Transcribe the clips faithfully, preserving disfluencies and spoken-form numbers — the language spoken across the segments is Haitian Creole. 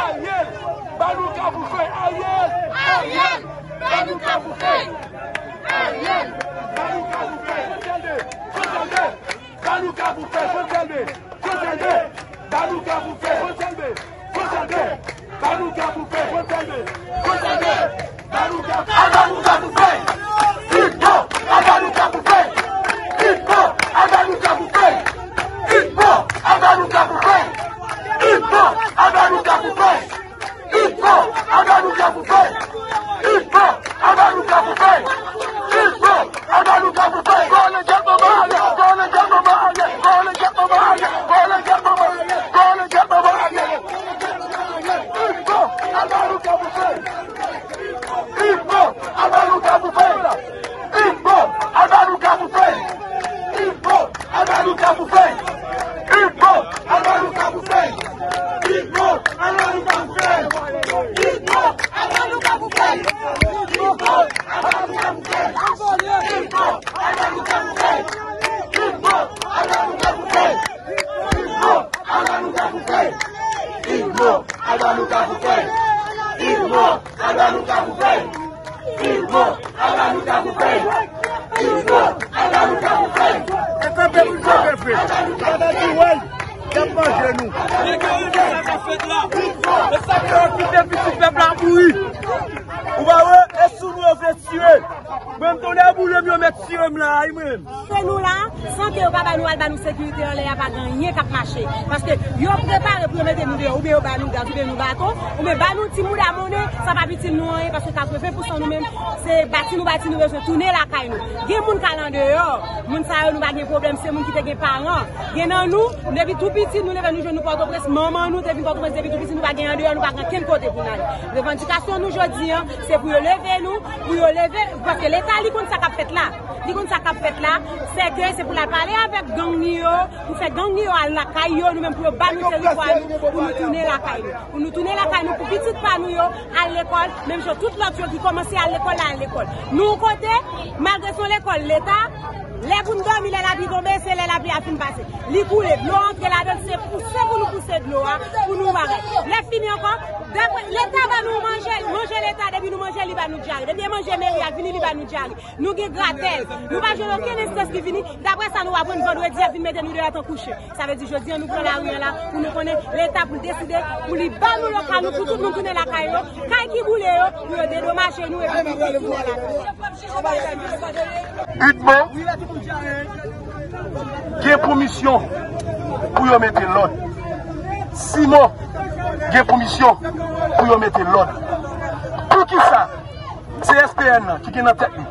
Ariel! Ba nou ka pou fè Ariel! Ariel! Ba nou ka pou fè! Ariel! Ba nou ka pou fè! Fòs Èlbe! Fòs Èlbe! Ba nou ka pou fè! Fòs Èlbe! Fòs Èlbe! Ba nou ka pou fè! Fòs Èlbe! Fòs Èlbe! Ba nou ka pou fè! Fòs Èlbe! Fòs Èlbe! Ba nou ka pou fè! Ba nou ka pou fè! Igbo! Ba nou ka pou fè! Igbo! Ba nou ka pou fè! Igbo! Ba nou ka pou fè! Igbo! Ba nou ka pou fè! Igbo! Ba nou ka pou fè! Igbo! Ba nou ka pou fè! Igbo! Ba nou ka pou fè! Go on and get my body! Go on and get my body! Go on and get my body! Go on and get my body! Go on and get my body! Igbo! Ba nou ka pou fè! Igbo! Ba nou ka pou fè! Igbo! Ba nou ka pou fè! Igbo! Ba nou ka pou fè! Igbo! Ba nou ka pou fè! Igbo! Ba nou ka pou fè! Igbo! Ba nou ka pou fè! Igbo! Ba nou ka pou fè! Igbo! Ba nou ka pou fè! Igbo! Ba nou ka pou fè! Igbo! Ba nou ka pou fè! Igbo! Ba nou ka pou fè! Igbo! Ba nou ka pou fè! Igbo! Ba nou ka pou fè! Igbo! Ba nou ka pou fè! E kanpe pou kanpe, frè. Papa di, wèy, y ap manje nou. Nèg yo renmen sa k ap fèt la. E sa k fè yo kite pitit pèp la mouri. Ou pa wè, e sou nou yo vle tire. Mwen, m tonnè boule m, yo mèt tire m la, ay, mwen. Ke nou la, san ke yo pa ba nou, al ba nou sekirite anlè a, pa gen anyen k ap mache. Paske yo prepare pou yo mete nou deyò, oubyen yo ba nou gaz, oubyen nou baton, oubyen ba nou ti mouda monnen, sa p ap itil nou anyen, paske katreven pousan nou menm, se bati nou bati nou bezwen tounen lakay nou. Gen moun k al andeyò, moun sa yo nou pa gen pwoblèm, se moun ki te gen paran. Gen nan nou, depi tou piti, nou leve nou jwenn nou Pòtoprens, manman nou te vin Pòtoprens depi tou piti, nou pa gen andeyò, nou pa gen ankenn kote pou n ale. Revandikasyon nou jodi a, se pou yo leve nou, pou yo leve, paske Leta li konn sa k ap fèt la. Li konn sa k ap fèt la, se ke se pou l al pale avèk gang li yo, pou fè gang li yo al lakay yo, nou menm pou yo ba nou teritwa nou, pou nou tounen lakay nou. Pou nou tounen lakay nou, pou pitit pa nou yo al lekòl, menm jan tout lòt yo ki kòmanse al lekòl la al lekòl. Nou yon kote, malgre se yon lekòl Leta, lè pou n dòmi, lè lapli tonbe, se lè lapli a fin pase. Li koule, dlo antre ladan l, se pouse pou nou pouse dlo a, pou nou bagay. Lè fini ankò, dapre Leta ba nou manje, manje Leta, depi nou manje, li ba nou dyare. Depi e manje meri a vini, li ba nou dyare. Nou gen gratèl. Nou pa jwenn okenn enstans ki vini. Dapre sa nou aprann, vandredi ap vin mete nou deyò tankou chen. Sa vle di jodi a nou pran lari a la pou nou konnen Leta pou l deside, pou li ba nou lokal nou, pou tout moun tounen lakay yo. Kay ki boule yo, pou yo dedomaje nou epi pou nou tounen lakay yo. Udmo gen pou misyon pou yo mete lòd. Simo gen pou misyon pou yo mete lòd. Poukisa? Se S P N nan ki gen nan tèt li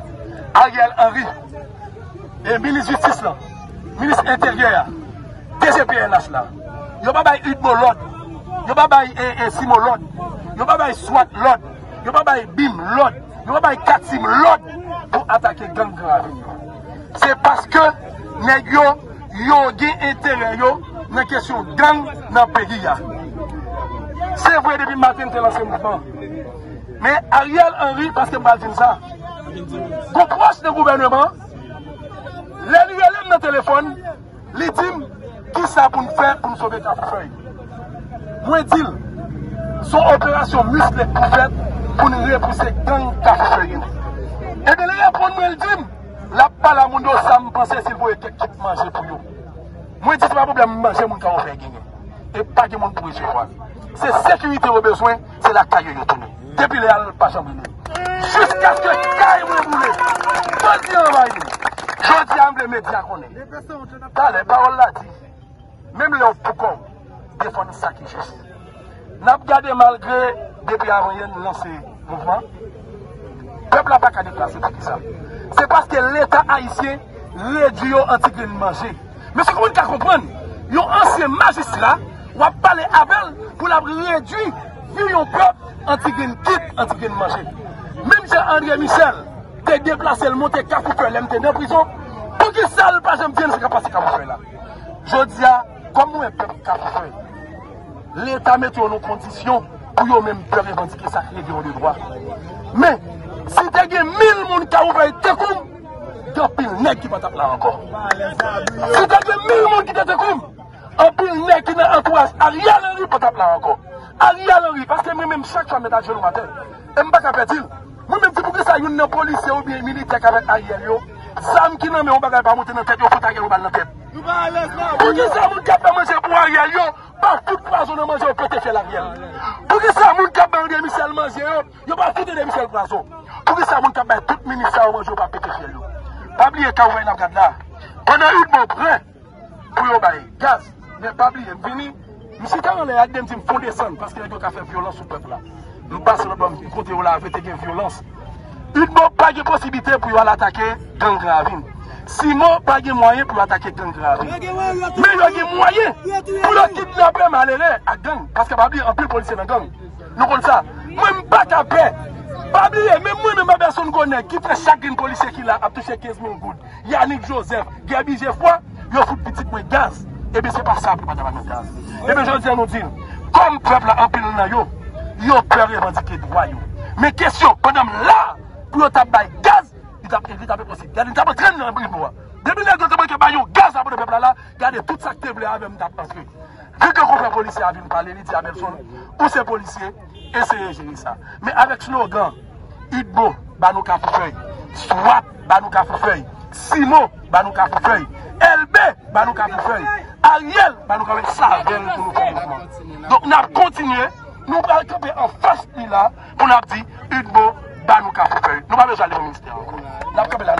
Ariel Henry, e minis jistis lan, minis enteryè a, D G P N H la. Yo pa bay Udmo lòd, yo pa bay e, e, Simo lòd, yo pa bay swat lòd, yo pa bay bim lòd, yo pa bay katim lòd pou atake gang Gran Ravin yo. Se paske nèg yo, yo gen enterè yo nan kesyon gang nan peyi a. Se vre, depi maten m te lanse mouvman. Men Ariel Henry, paske m pral di n sa, gon pwòch nan gouvèneman, lè li rele m nan telefòn, li di m, kisa pou n fè pou n sove Kafoufèy? Mwen di l, se yon operasyon mislè k pou fèt pou n repouse gang Kafoufèy yo. Ebyen, li reponn mwen, li di m, l ap pale a moun yo sa m panse, si l voye kèk kit manje pou yo. Mwen di, se pa pwoblèm manje moun Kafoufèy genyen. E pa gen moun pou resevwa l. Se sekirite yo bezwen, se lakay yo yo tounen. Depi lè a, l pa janm vini. Jiskaske kay mwen boule. Bandi anvayi m. Jodi a, m vle medya konnen. Talè, pawòl la di, menm lè w poukò w, defann sa ki jis. N ap gade, malgre depi avanyè n lanse mouvman, pèp la pa ka deplase. Poukisa? Se paske Leta ayisyen redui yo an ti grenn manje. Mesye, kòman n ka konprann yon ansyen majistra, W ap pale avè l pou l ap redui vi yon pèp an ti grenn kit, an ti grenn manje. Menm jan André Michel te deplase l monte Kafou Fèy lè m te nan prizon, poukisa l pa janm di n sa k ap pase Kafou Fèy la? Jodi a, kòm nou wè pèp Kafou Fèy, Leta mete yo nan kondisyon pou yo menm pè revandike sa k rele yo de dwa. Men, si te gen mil moun Kafou Fèy tankou m, gen anpil nèg ki pa t ap la ankò. Si te gen mil moun ki te tankou m, anpil nèg ki nan antouraj Ariel Henry pa t ap la ankò. Ariel Henry, paske mwen menm chak fwa m met ajenou atè, e m pa ka pèdi l. Mwen menm di poukisa youn nan polisye oubyen militè k avèk Ariel yo, zam ki nan men yon bagay pa monte nan tèt yo, fout Ariel yon bal nan tèt. Poukisa moun k ap fè manje pou Ariel yo pa fout pwazon nan manje yo pete fyèl Ariel? Poukisa moun k ap bay André Michel manje yo, yo pa fout André Michel pwazon? Poukisa moun k ap bay tout minis sa yo manje yo pa pete fyèl yo? Pa bliye Kafou Fèy n ap gad la. Pandan Udmo prè pou yo bay gaz, men pa bliye, m vini, m chita anlè a, de m di m fon desann, paske nèg yo ka fè vyolans sou pèp la. M pase lòt bò, m kote yo lave, te gen vyolans. Udmo pa gen posiblite pou yo al atake gang Gran Ravin. Simon pa gen mwayen pou yo atake gang Gran Ravin. Men yo gen mwayen pou yo kidnape malere ak gang. Paske pa bliye, anpil polisye nan gang. Nou konn sa. Mwen, m pa ka pè. Pa bliye, menm mwen menm, Abelson Gonèg, ki fè chak grenn polisye ki la ap touche kenz mil goud. Yanick Joseph, Guerby Geoffroy, yo fout pitit mwen gaz. Ebyen, se pa sa pou yo pa ta ban nou gaz. Ebyen, jodi a nou di l, kòm pèp la, anpil nan yo, yo pè revandike dwa yo. Men kesyon, pandan m la, pou yo ta bay gaz, li t ap, li t ap enposib. Gade, li t ap antre nan Udmo a. Depi nèg yo te manke bay yon gaz la pou pèp la la, gade tout sa k te vle avè m t ap antre. Gen ke konfrè polisye a vin pale, li di Abelson, ou se polisye, eseye jere sa. Men avèk slogan, Udmo, ba nou Kafou Fèy, Swat, ba nou Kafou Fèy, Simon, ba nou Kafou Fèy, Elbe, ba nou Kafou Fèy, Ariel, ba nou Kafou Fèy, sa avè l pou nou fè mouvman. Donk, n ap kontinye, nou pral kanpe anfas li la, pou n ap di, Udmo, ba nou Kafou Fèy. Nou pa bezwen ale nan ministè ankò. N ap kanpe la.